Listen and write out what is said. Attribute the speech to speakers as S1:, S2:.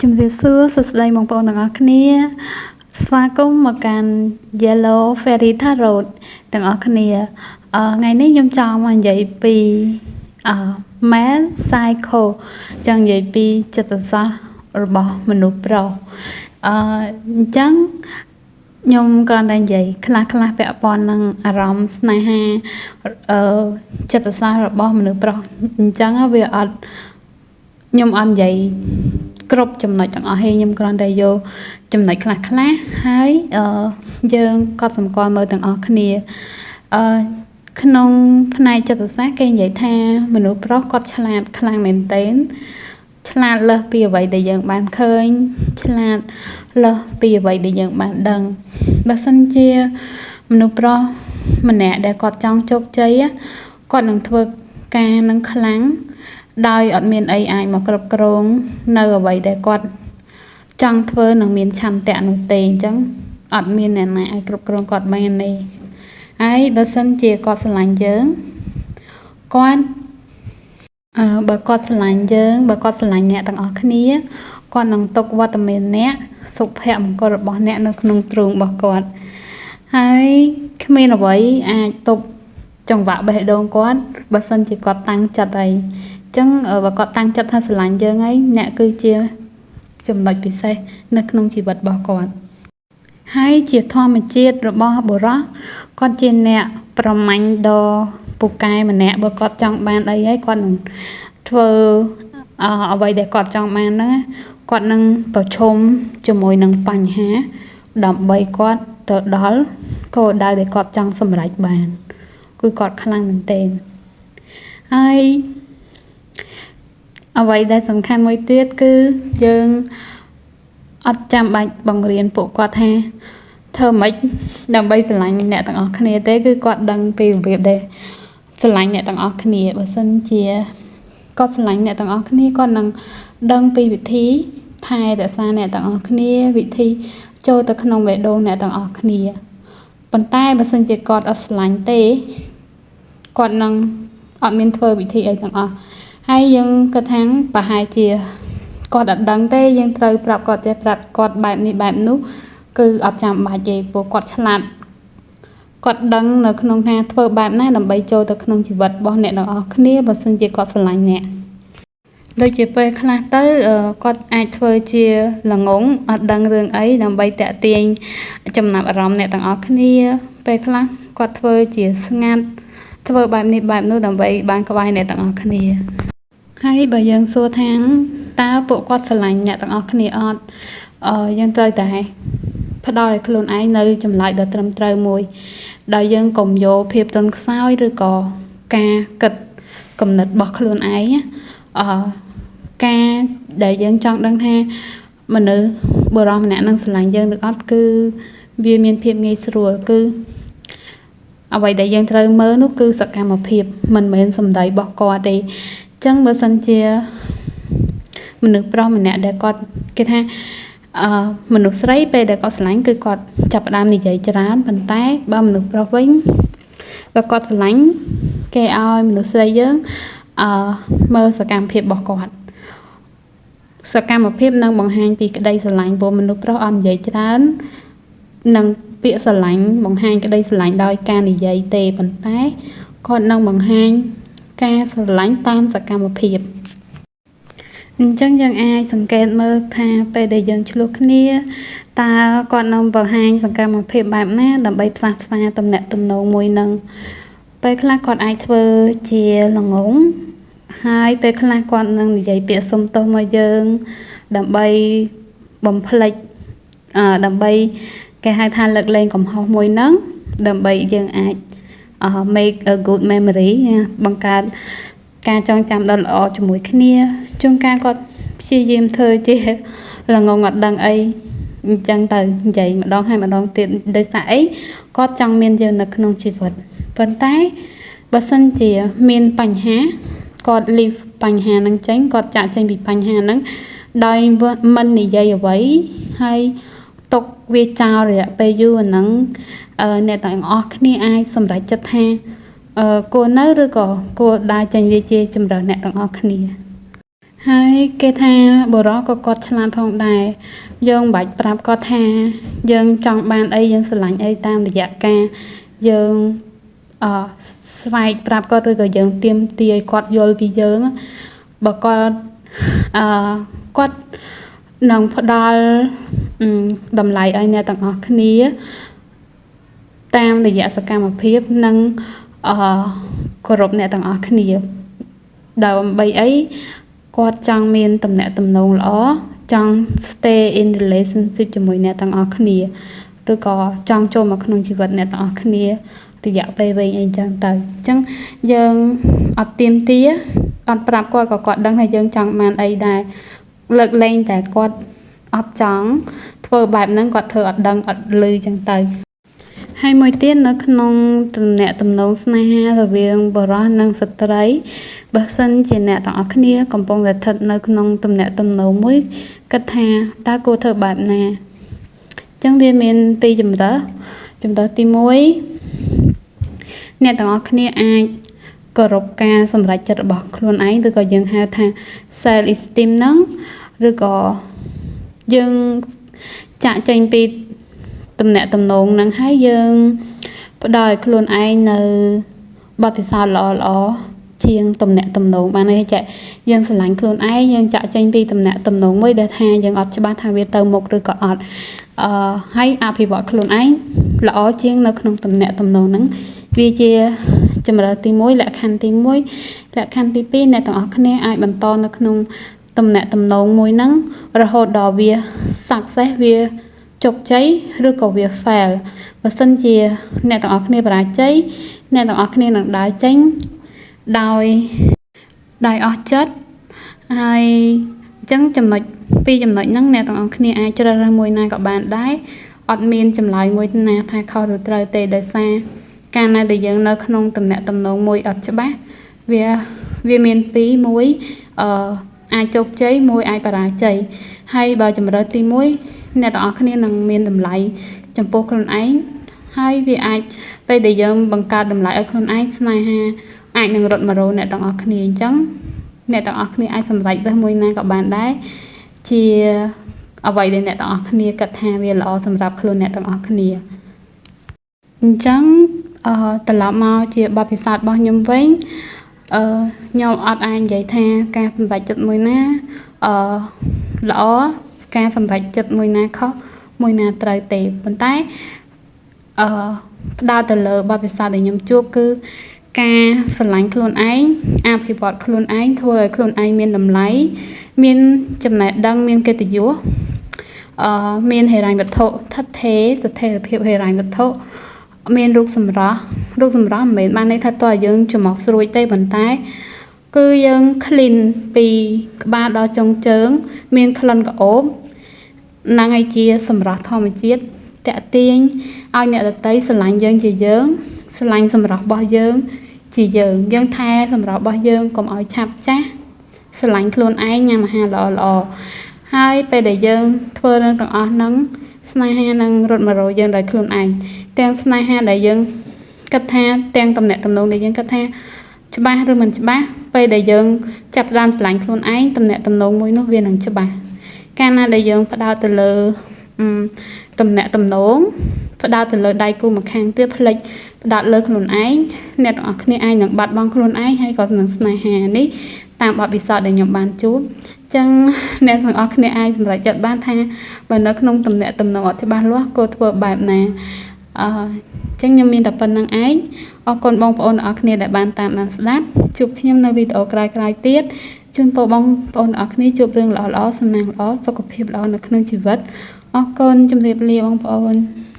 S1: ជំរាបសួរសួស្តីបងប្អូនទាំងអស់គ្នាស្វាគមន៍មកកាន់ Yellow Fairy Tarot ទាំងអស់គ្នាអឺថ្ងៃនេះខ្ញុំចង់មកនិយាយពីអឺ Male Psycho ចង់និយាយពីចិត្តសាស្ត្ររបស់មនុស្សប្រុសអឺអញ្ចឹងខ្ញុំគ្រាន់តែនិយាយខ្លះខ្លះពាក់ព័ន្ធនឹងអារម្មណ៍ស្នេហាអឺចិត្តសាស្ត្ររបស់មនុស្សប្រុសអញ្ចឹងវាអត់ខ្ញុំអត់និយាយគ្រប់ចំណុចទាំងអស់ទេខ្ញុំគ្រាន់តែយកចំណុចខ្លះខ្លះហើយអឺយើងក៏សម្គាល់មើលទាំងអស់គ្នាអឺក្នុងផ្នែកចិត្តសាស្ត្រគេនិយាយថាមនុស្សប្រុសគាត់ឆ្លាតខ្លាំងមែនទែនឆ្លាតលើសពីអ្វីដែលយើងបានឃើញឆ្លាតលើសពីអ្វីដែលយើងបានដឹងបើសិនជាមនុស្សប្រុសម្នាក់ដែលគាត់ចង់ជោគជ័យគាត់នឹងធ្វើការនឹងខ្លាំងដោយអត់មានអីអាចមកគ្រប់គ្រងនៅអ្វីដែលគាត់ចង់ធ្វើនឹងមានឆន្ទៈនោះទេអញ្ចឹងអត់មានអ្នកណាអាចគ្រប់គ្រងគាត់បានទេហើយបើសិនជាគាត់ស្រឡាញ់យើងគាត់អឺបើគាត់ស្រឡាញ់យើងបើគាត់ស្រឡាញ់អ្នកទាំងអស់គ្នាគាត់នឹងទុកវត្តមានអ្នកសុភមង្គលរបស់អ្នកនៅក្នុងទ្រូងរបស់គាត់ហើយគ្មានអ្វីអាចទប់ចង្វាក់បេះដូងគាត់បើសិនជាគាត់តាំងចិត្តហើយអញ្ចឹងបើគាត់តាំងចិត្តថាស្រឡាញ់យើងហើយអ្នកគឺជាចំណុចពិសេសនៅក្នុងជីវិតរបស់គាត់ហើយជាធម្មជាតិរបស់បុរសគាត់ជាអ្នកប្រមាញ់ដ៏ពូកែម្នាក់បើគាត់ចង់បានអីហើយគាត់នឹងធ្វើអ្វីដែលគាត់ចង់បានហ្នឹងគាត់នឹងប្រឈមជាមួយនឹងបញ្ហាដើម្បីគាត់ទៅដល់គោលដៅដែលគាត់ចង់សម្រេចបានគឺគាត់ខ្លាំងមែនទែនហើយអ្វីដែលសំខាន់មួយទៀតគឺយើងអត់ចាំបាច់បង្រៀនពួកគាត់ថាធ្វើម៉េចដើម្បីស្រឡាញ់អ្នកទាំងអស់គ្នាទេគឺគាត់ដឹងពីរបៀបដែលស្រឡាញ់អ្នកទាំងអស់គ្នាបើសិនជាគាត់ស្រឡាញ់អ្នកទាំងអស់គ្នាគាត់នឹងដឹងពីវិធីថែរក្សាអ្នកទាំងអស់គ្នាវិធីចូលទៅក្នុងបេះដូងអ្នកទាំងអស់គ្នាប៉ុន្តែបើសិនជាគាត់អត់ស្រឡាញ់ទេគាត់នឹងអត់មានធ្វើវិធីអីទាំងអស់ហើយយើងគិតថាប្រហែលជាគាត់អត់ដឹងទេយើងត្រូវប្រាប់គាត់ចេះប្រាប់គាត់បែបនេះបែបនោះគឺអត់ចាំបាច់ទេព្រោះគាត់ឆ្លាតគាត់ដឹងនៅក្នុងថាធ្វើបែបណាដើម្បីចូលទៅក្នុងជីវិតរបស់អ្នកទាំងអស់គ្នាបើសិនជាគាត់ស្រឡាញ់អ្នកដូចជាពេលខ្លះទៅគាត់អាចធ្វើជាល្ងងអត់ដឹងរឿងអីដើម្បីតាក់ទាញចំណាប់អារម្មណ៍អ្នកទាំងអស់គ្នាពេលខ្លះគាត់ធ្វើជាស្ងាត់ធ្វើបែបនេះបែបនោះដើម្បីបានក្បែរអ្នកទាំងអស់គ្នាហើយបើយើងសួរថាតើពួកគាត់ស្រឡាញ់អ្នកទាំងអស់គ្នាអត់អឺយើងត្រូវតែផ្ដល់ឲ្យខ្លួនឯងនៅចម្លើយដ៏ត្រឹមត្រូវមួយដោយយើងកុំយកភាពទន់ខ្សោយឬក៏ការគិតគំនិតរបស់ខ្លួនឯងអឺការដែលយើងចង់ដឹងថាមនុស្សបុរសម្នាក់នឹងស្រឡាញ់យើងឬអត់គឺវាមានភាពងាយស្រួលគឺអ្វីដែលយើងត្រូវមើលនោះគឺសកម្មភាពមិនមែនសម្ដីរបស់គាត់ទេអញ្ចឹងបើសិនជាមនុស្សប្រុសម្នាក់ដែលគាត់គេថាអឺមនុស្សស្រីពេលដែលគាត់ស្រឡាញ់គឺគាត់ចាប់ផ្ដើមនិយាយច្រើនប៉ុន្តែបើមនុស្សប្រុសវិញបើគាត់ស្រឡាញ់គេឲ្យមនុស្សស្រីយើងអឺមើលសកម្មភាពរបស់គាត់សកម្មភាពនឹងបង្ហាញពីក្តីស្រឡាញ់ព្រោះមនុស្សប្រុសអត់និយាយច្រើននឹងពាក្យស្រឡាញ់បង្ហាញក្តីស្រឡាញ់ដោយការនិយាយទេប៉ុន្តែគាត់នឹងបង្ហាញការស្រឡាញ់តាមសកម្មភាពអញ្ចឹងយើងអាចសង្កេតមើលថាពេលដែលយើងឈ្លោះគ្នាតើគាត់នឹងបង្ហាញសកម្មភាពបែបណាដើម្បីផ្សះផ្សាទំនាក់ទំនងមួយនឹងពេលខ្លះគាត់អាចធ្វើជាល្ងងហើយពេលខ្លះគាត់នឹងនិយាយពាក្យសុំទោសមកយើងដើម្បីបំភ្លេចអឺដើម្បីគេហៅថាលើកលែងកំហុសមួយហ្នឹងដើម្បីយើងអាច make a good memory បង្កើតការចងចាំដ៏ល្អជាមួយគ្នាជួនកាលគាត់ព្យាយាមធ្វើជាល្ងងអត់ដឹងអីអញ្ចឹងទៅនិយាយម្ដងហើយម្ដងទៀតដោយសារអីគាត់ចង់មានយើងនៅក្នុងជីវិតប៉ុន្តែបើសិនជាមានបញ្ហាគាត់ leave បញ្ហាហ្នឹងចេញគាត់ចាក់ចេញពីបញ្ហាហ្នឹងដោយមិននិយាយអ្វីហើយទុកវាចោលរយៈពេលយូរអាហ្នឹងអ្នកទាំងអស់គ្នាអាចសម្រេចចិត្តថាគួរនៅឬក៏គួរដើរចេញវាជាជម្រើសអ្នកទាំងអស់គ្នា។ ហើយគេថាបុរសក៏គាត់ឆ្លាតផងដែរយើងមិនបាច់ប្រាប់គាត់ថាយើងចង់បានអីយើងស្រឡាញ់អីតាមរយៈការយើងស្រែកប្រាប់គាត់ឬក៏យើងទាមទារឲ្យគាត់យល់ពីយើងបើគាត់គាត់នឹងផ្ដល់តម្លៃឲ្យអ្នកទាំងអស់គ្នាតាមរយៈសកម្មភាពនិងគោរពអ្នកទាំងអស់គ្នាដើម្បីអីគាត់ចង់មានទំនាក់ទំនងល្អចង់ stay in relationship ជាមួយអ្នកទាំងអស់គ្នាឬក៏ចង់ចូលមកក្នុងជីវិតអ្នកទាំងអស់គ្នារយៈពេលវែងអីចឹងទៅអញ្ចឹងយើងអត់ទាមទារអត់ប្រាប់គាត់ក៏គាត់ដឹងថាយើងចង់បានអីដែរលើកលែងតែគាត់អត់ចង់ធ្វើបែបហ្នឹងគាត់ធ្វើអត់ដឹងអត់ឮចឹងទៅហើយមួយទៀតនៅក្នុងទំនាក់ទំនងស្នេហារវាងបុរសនិងស្ត្រីបើសិនជាអ្នកទាំងអស់គ្នាកំពុងតែស្ថិតនៅក្នុងទំនាក់ទំនងមួយគិតថាតើគួរធ្វើបែបណាអញ្ចឹងវាមានពីរជម្រើសជម្រើសទី1អ្នកទាំងអស់គ្នាអាចគោរពការសម្រេចចិត្តរបស់ខ្លួនឯងឬក៏យើងហៅថា self esteem ហ្នឹងឬក៏យើងចាក់ចេញពីទំនាក់ទំនងហ្នឹងហើយយើងផ្ដល់ឲ្យខ្លួនឯងនៅបទពិសោធន៍ល្អៗជាងទំនាក់ទំនងបានន័យថាយើងស្រឡាញ់ខ្លួនឯងយើងចាក់ចេញពីទំនាក់ទំនងមួយដែលថាយើងអត់ច្បាស់ថាវាទៅមុខឬក៏អត់ហើយអភិវឌ្ឍខ្លួនឯងល្អជាងនៅក្នុងទំនាក់ទំនងហ្នឹងវាជាជម្រើសទី1លក្ខខណ្ឌទី1លក្ខខណ្ឌទី2អ្នកទាំងអស់គ្នាអាចបន្តនៅក្នុងទំនាក់ទំនងមួយហ្នឹងរហូតដល់វា success វាជោគជ័យឬក៏វា fail បើសិនជាអ្នកទាំងអស់គ្នាបរាជ័យអ្នកទាំងអស់គ្នានឹងដើរចេញដោយដោយអស់ចិត្តហើយអញ្ចឹងចំណុចពីរចំណុចហ្នឹងអ្នកទាំងអស់គ្នាអាចជ្រើសរើសមួយណាក៏បានដែរអត់មានចម្លើយមួយណាថាខុសឬត្រូវទេដោយសារកាលណាដែលយើងនៅក្នុងទំនាក់ទំនងមួយអត់ច្បាស់វាវាមានពីរមួយអាចជោគជ័យមួយអាចបរាជ័យហើយបើជម្រើសទី1អ្នកទាំងអស់គ្នានឹងមានតម្លៃចំពោះខ្លួនឯងហើយវាអាចពេលដែលយើងបង្កើតតម្លៃឲ្យខ្លួនឯងស្នេហាអាចនឹងរត់មករកអ្នកទាំងអស់គ្នាអញ្ចឹងអ្នកទាំងអស់គ្នាអាចសម្រេចរើសមួយណាក៏បានដែរជាអ្វីដែលអ្នកទាំងអស់គ្នាគិតថាវាល្អសម្រាប់ខ្លួនអ្នកទាំងអស់គ្នាអញ្ចឹងត្រឡប់មកជាបទពិសោធន៍របស់ខ្ញុំវិញខ្ញុំអត់អាចនិយាយថាការសម្រេចចិត្តមួយណាល្អការសម្រេចចិត្តមួយណាខុសមួយណាត្រូវទេប៉ុន្តែផ្ដោតទៅលើបទពិសោធន៍ដែលខ្ញុំជួបគឺការស្រឡាញ់ខ្លួនឯងអភិវឌ្ឍខ្លួនឯងធ្វើឲ្យខ្លួនឯងមានតម្លៃមានចំណេះដឹងមានកិត្តិយសមានហិរញ្ញវត្ថុថិតថេរស្ថិរភាពហិរញ្ញវត្ថុមានរូបសម្រស់រូបសម្រស់មិនមែនបានន័យថាតើយើងច្រមុះស្រួចទេប៉ុន្តែគឺយើង clean ពីក្បាលដល់ចុងជើងមានក្លិនក្រអូបហ្នឹងឯជាសម្រស់ធម្មជាតិតាក់ទាញឲ្យអ្នកដទៃស្រឡាញ់យើងជាយើងស្រឡាញ់សម្រស់របស់យើងជាយើងយើងថែសម្រស់របស់យើងកុំឲ្យឆាប់ចាស់ស្រឡាញ់ខ្លួនឯងញ៉ាំអាហារល្អល្អហើយពេលដែលយើងធ្វើរឿងទាំងអស់ហ្នឹងស្នេហានឹងរត់មករកយើងដោយខ្លួនឯងទាំងស្នេហាដែលយើងគិតថាទាំងទំនាក់ទំនងដែលយើងគិតថាច្បាស់ឬមិនច្បាស់ពេលដែលយើងចាប់ផ្ដើមស្រឡាញ់ខ្លួនឯងទំនាក់ទំនងមួយនោះវានឹងច្បាស់កាលណាដែលយើងផ្ដោតទៅលើទំនាក់ទំនងផ្ដោតទៅលើដៃគូម្ខាងទៀតផ្លិចផ្ដោតលើខ្លួនឯងអ្នកទាំងអស់គ្នាអាចនឹងបាត់បង់ខ្លួនឯងហើយក៏នឹងស្នេហានេះតាមបទពិសោធន៍ដែលខ្ញុំបានជួបចឹងអ្នកទាំងអស់គ្នាអាចសម្រេចចិត្តបានថាបើនៅក្នុងទំនាក់ទំនងអត់ច្បាស់លាស់គួរធ្វើបែបណាចឹងខ្ញុំមានតែប៉ុណ្្នឹងឯងអរគុណបងប្អូនទាំងអស់គ្នាដែលបានតាមដានស្ដាប់ជួបខ្ញុំនៅវីដេអូក្រោយៗទៀតជូនពរបងប្អូនទាំងអស់គ្នាជួបរឿងល្អៗសំណាងល្អសុខភាពល្អនៅក្នុងជីវិតអរគុណជម្រាបលាបងប្អូន។